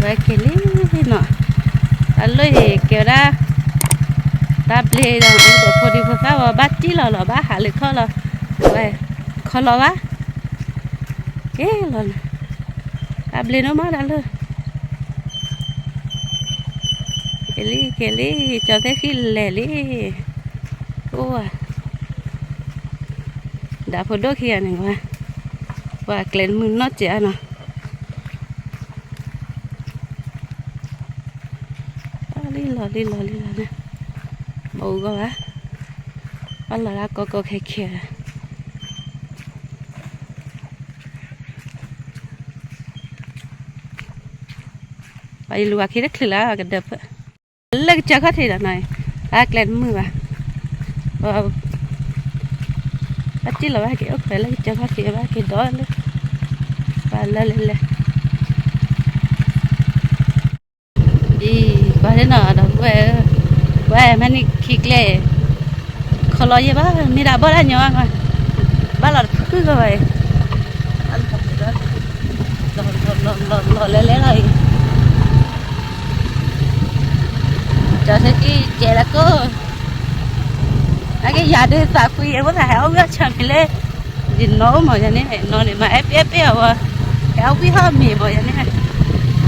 ဝဲက့ၤလံနီၤ, တၢ်လၢအံၤကဲဝဲဒၣ် တၢ်ဘျ့ဒီး ဒီးဖိဒံဖိသၣ်ဝဲဘၣ်တံၢ်လီၤလီၤ ဘၣ်ဟးလၢခီၣ်လီၤ, ဝဲ ခီလီၤဘၣ်, က့ၤလီၤလၢ, တၢ်ဘျ့ဒိၣ်မးတၢ်လၢ က့ၤလံ က့ၤလံ, ကၠီသ့ၣ်ဃံလဲၤလံ, အိၣ်ဝဲ, ဒီးဖိဒိၣ်ခံဂၤန့ၣ်ဝဲ, ပှၤကျဲတမုာ်နီတစဲးနီၤ, လံလီၤလံလီၤလံလီၤ, မအိၣ်ဂီၢ်ဘၣ်, ဘၣ်လီၤဒၣ်ကီကီခဲခဲ, ပှၤယလူၤဝဲခံတချုးလၢကဒၢးဖၢ လၢကစၢၢ်ခီၣ်ထံးဒီးနီၤ, အကျဲတမုာ်ဘၣ်, ဘၣ်တံၢ်လီၤဘၣ်က့ၤအိၣ်ခွဲးလၢကစၢၢ်ခီၣ်ထံးဘၣ်က့ၤဒီးလၢ, ပှၤလၢလဲၤလဲၤ, အံၤ, ပှၤသ့ၣ်နီၤဒီပုၢ်ဝဲၢ်ဧၢ, ပှၤမ့ၢ်န့ၣ်ခံကျဲ ခီလီၤယဲၢ်ဘၣ် မ့ၢ်ဒၣ်ဘီၣ်ဒၣ်ညီဘၣ်, ဘၣ်လီၤတဖုဂီၢ်ဘၣ်အံၤ, လီၤလီၤလီၤလီၤလဲၤလဲၤလီၤအံၤ, ကၠီသ့ၣ်က့ၤကဲလၢကိး, အက့ယၤဒုးသးကွံအဝဲသးဟဲအီၣ်ဝံၣ်အီၣ်ဆၢမံၤလၢ, ယနီၢ်အိၣ်မးယၤန့ၣ် နီၢ်န့ၣ်မၤအဲၣ်ပ့ၢ်အဲၣ်ပ့ၢ်အီၤဝဲ, ဟဲအီၣ်ဝံၣ်ဟီၣ်မံၤမးယၤန့ၣ်,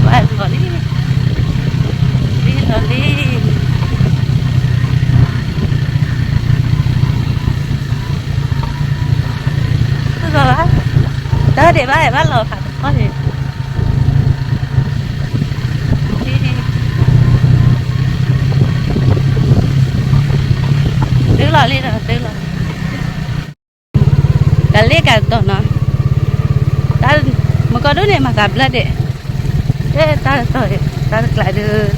ဝဲလီၤလံ, လံလီၤလံ လီၤ, တၢ်ဒံးဘၣ်ဘၣ်လီၤဖးတခီန့ၣ်, တုၤလီၤလံဒီးတုၤလီၤ, ကလ့ကတီၤနီၤ, တၢ်, မုၢ်ကီၢ်ဒိၣ်န့ၣ်မၤသးဘျၢဒဲး, တၢ်တတီၤ, တၢ်တကျးဒုး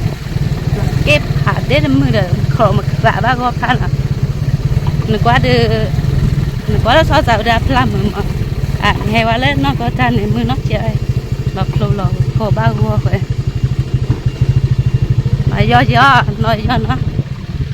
က့ၤဖးဒဲတမုာ်ဒီး ခီမကသးဘၣ်ဂီၢ်ဖးနီၤ, နကွၢ်ဒုး, နကွၢ်လၢဆီစးဝဲဒၣ်ဖျါမုာ်မး, အဟဲဝဲလၢနီၢ်ကီၢ်တၢ်န့ၣ် မုာ်နီၢ်ကဲဝဲ, လီၤဖျိလီၤဖီဘၣ်ဂီၢ်ဃဲ, မၤယီၢ်ယီၢ်နီၢ်ယီၢ်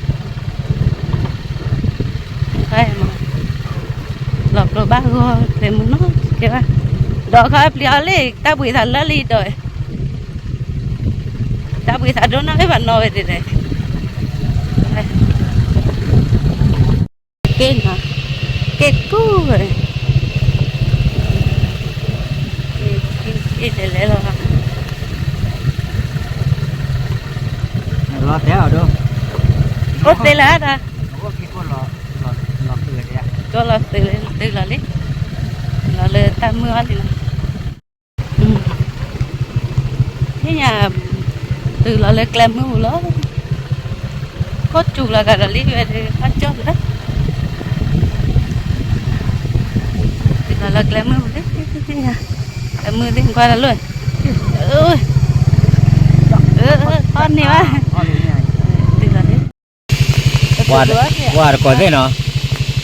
နီၤ လီၤကျိဘၣ်ဂီၢ် ဖဲမုၢ်နီၢ်ကဲဘၣ်, ဒီးခီပျံၤအီၤလံ တၢ်ဘှံးသးလၢလံဒီး, တၢ်ဘှံးသးဒိၣ်နီၢ်လၢပှၤနီၢ်ဝဲဒ်လဲၣ်, က့ၤနီၤ, က့ၤကူၣ်ဝဲ, က့ၤလဲၤလဲၤလီၤ, အိၣ်သ့လၢၤတၢ်, ကလီၤသုးလီၤလံ, လီၤလၢတၢ်မုာ်အီၤလံလီၤ, သ့ၣ်ညါ, တုၤလီၤလၢကျဲမုၢ်ပူၤလီၤ, ခိၣ်စူၤလီၤဂာ်ဒီးလံဝဲဒၣ် ဘၣ်ကၠီၣ်လၢ တုၤလီၤလၢကျဲမုၢ်ပူၤလံ, ကျဲမုၢ်သ့ၣ်ကွၢ်လီၤလၢ, အၢ, အၢ, အၢ, န့ၢ်ဘၣ်, တုၤလီၤလံ, ပှၤတကိးသ့ၣ်နီၤ,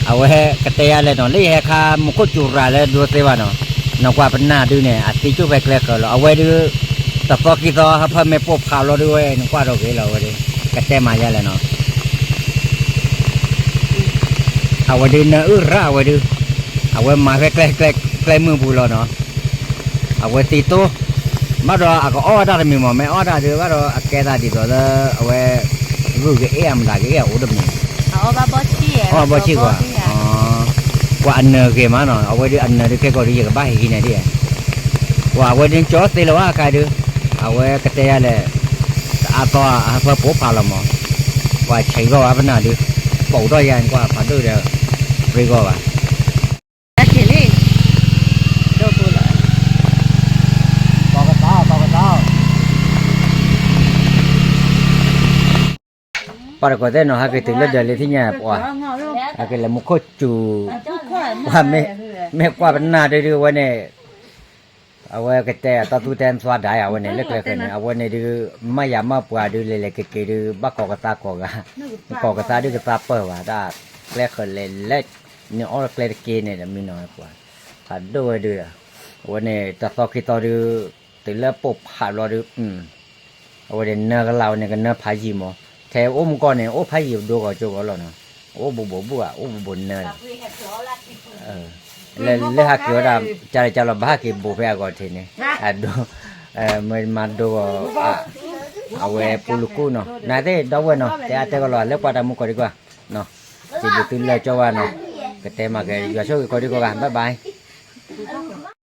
အဝဲကတဲယၤလဲၣ်နီၤ လၢယဟဲခါမူခိၣ်စူၤရၤလၢဒိသ့ဘၣ်နီၤ, နကွၢ်ပနၢ်ဒုန့ၣ် အသံကၠိၣ်ဖဲကျဲဃၢၤလီၤ အဝဲဒုး, တသီခံသီဟးဖၢမ့ၢ်ပိာ်ဖးလီၤဒုဝဲ နကွၢ်ဒီးဂ့ၤလီၤဝဲဒု, ကတဲမၤယၤလဲၣ်နီၤ အဝဲဒုးနၢအုၣ်ရၣ်အဝဲဒုး, အဝဲမၤဖဲကျဲ, ကျဲမုၢ်ပူၤလီၤနီၤ, အဝဲသံတိၢ်, ဘၣ်ဒီးအကအီၣ်ဝဲဒၣ်တမံၤမး မ့ၢ်အီၣ်ဒၣ်ဒုး ဘၣ်ဒီးအကဲသးဒ်သိးလၢ, အဝဲ, ဂုာ်ကအဲၣ်အမတၤကအဲၣ်အအိၣ်တမံၤ, အီၣ်ဘၣ်ဘီၣ်ဆံၣ်ဧါ, ကွၢ်အနၢၤဂ့ၤမးနီၤ အဝဲဒုးအနၢၤဒုးခဲကိာ်ဒုးယကဘၣ်ဟံးဟံးန့ၣ်ဒ်, ကွၢ်အဝဲဒုးကၠီသ့လၢၤဘၣ်အခါဒုး, အဝဲကတဲယၤလဲၣ် တအါသီအဟးဖၢပိာ်ဖးလီၤမး, ကွၢ်ဆံးဂီၢ်ဝဲပနၢ်ဒုး, ပိာ်ထီၣ်ယၤကွၢ်ဖးဒိၣ်ဒီး, ပရ့ဂီၢ်ဘၣ်, တၢ်က့ၤလံ, ဒိၣ်ပူၤလီၤ, ပှၤတကိးသ့ၣ်နီၤ ဟဲက့ၤတုၤလၢဒၢးလံသ့ၣ်ညါပှၤ, ဟဲက့ၤလၢမူခိၣ်စူၤ, ပှၤမ့ၢ်ကွၢ်ပနၢ်ဒုးဒုးအဝဲန့ၣ် အဝဲကတဲအတၢ်သူၣ်တဲသွါဒၣ်အဝဲန့ၣ် လၢကျဲဃၢၤန့ၣ် အဝဲန့ၣ်ဒုး, မၢ်ယၤမၢ်ပှၤဒုးလဲၤလဲၤက့ၤက့ၤဒုး ဘၣ်ကိးကသါကိးဂၤ, ကိးကသါဒုးကသါပၢၢ်ဘၣ် တၢ်ကျဲဃၢၤလဲၤလဲၤ, န့ၣ်အီၣ်ကျဲတက့ၢ်န့ၣ်ဒီးမံနီၤပှၤ, ဖးဒိၣ်ဝဲဒုး, အဝဲန့ၣ်တသီခံသီဒုး, တုၤလၢပိာ်ဖးဘျီဒုး အဝဲန့ၣ်နၢကလးဝဲန့ၣ် ကနၢဖးယံာ်မး, ထဲအိၣ်မူကီၢ်န့ၣ် အိၣ်ဖးယံာ်ဒိဂီၤကၠိဂီၤလီၤနီၤ, အိၣ်ဘူးဘူးဘူးဧါ အိၣ်ဘူးဘူးနၢ, လၢဟးက့ၤဝဲဒၣ်, ကၢ်လၢကၢ်လီၤဘၣ်ဟးက့ၤဘူးဖဲအဂီၢ်ထံးန့ၣ်, အဒိ, မ့ၢ်မၤဒိဂီၤ အဝဲပူလူၤကူၣ်နီၤ နသ့ၣ်ဒီပုၢ်ဝဲၢ်နီၤ တဲအါတဲကလီၤလၢပှၤတၢ်မူကီၢ်ဒံးကွၢ်, စံးဘျုးသုလၢကၠီဝါနီၤ, ကတဲမၤက့ၤ ယွၤဆိၣ်ဂ့ၤကိးဒံးကိးဂၤ bye bye.